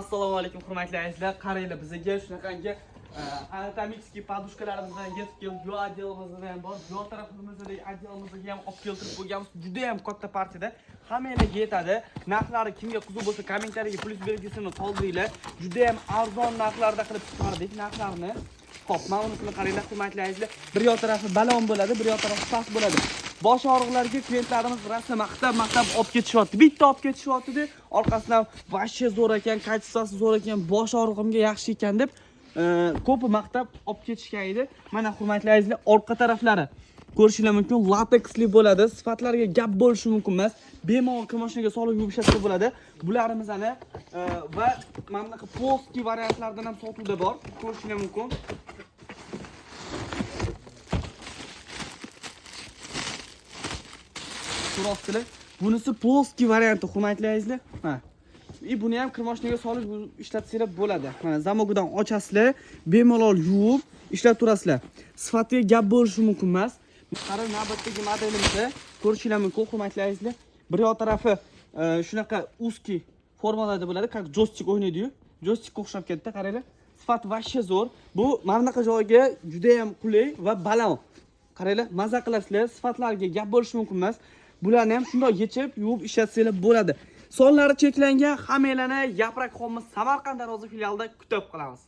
Assalomu alaykum, hurmatli azizlar. Qaranglar, bizga shunaqangi anatomический подушка larimizdan yetib keldi. Bu отдел imizda ham bor, bu tarafimizdagi отдел imizga ham olib keltirib qo'yganmiz. Juda ham katta partiyada. Hammanglarga yetadi. Narxlari kimga qiziq bo'lsa, kommentariyaga plyus belgisini qoldiringlar. Juda ham arzon narxlarda qilib chiqardik narxlarni. Xo'p, mana bunisini qaranglar, hurmatli azizlar. Bir yoq tarafi balon bo'ladi, bir yoq tarafi past bo'ladi. Bosh og'riqlarga klientlarimiz rosa maqtab maqtab olib ketishyapti. Bitta olib ketishyapti-da, orqasidan вообще zo'r ekan, качество si zo'r ekan, bosh og'rig'imga yaxshi ekan deb ko'pi maqtab olib ketishgan edi. Mana, hurmatli azizlar, orqa taraflari ko'rishinglar mumkin, lateksli bo'ladi. Sifatlariga gap bo'lishi mumkin emas. Bemalol kir mashinaga solib yuvib ishlatsa bo'ladi. Bularimizni va mana bunaqa плоский variantlardan ham sotuvda bor. Ko'rishinglar mumkin. Ko'ryapsizlar. Bunisi плоский varianti, hurmatli azizlar. Ha. И buni ham kir mashinaga solib yuvib ishlatsanglar bo'ladi. Mana, замок idan ochasizlar, bemalol yuvib ishlatib turasizlar. Sifatiga gap bo'lishi mumkin emas. Qara, navbatdagi modelimizda ko'rishinglar mumkin, hurmatli azizlar. Bir yoq tarafi shunaqa узкий formalarda bo'ladi, как joystik o'ynaydi-yu. Joystikka o'xshab ketdi, qaranglar. Sifati вообще zo'r. Bu mana bunaqa joyga juda ham qulay va baland. Qaranglar, maza qilasizlar, sifatlariga gap bo'lishi mumkin emas. Bularni ham shundoq yechib, yuvib ishlatsanglar bo'ladi. Sonlari cheklangan, hammanglarni Yaprak Home Samarqand Darvoza filialida kutib qolamiz.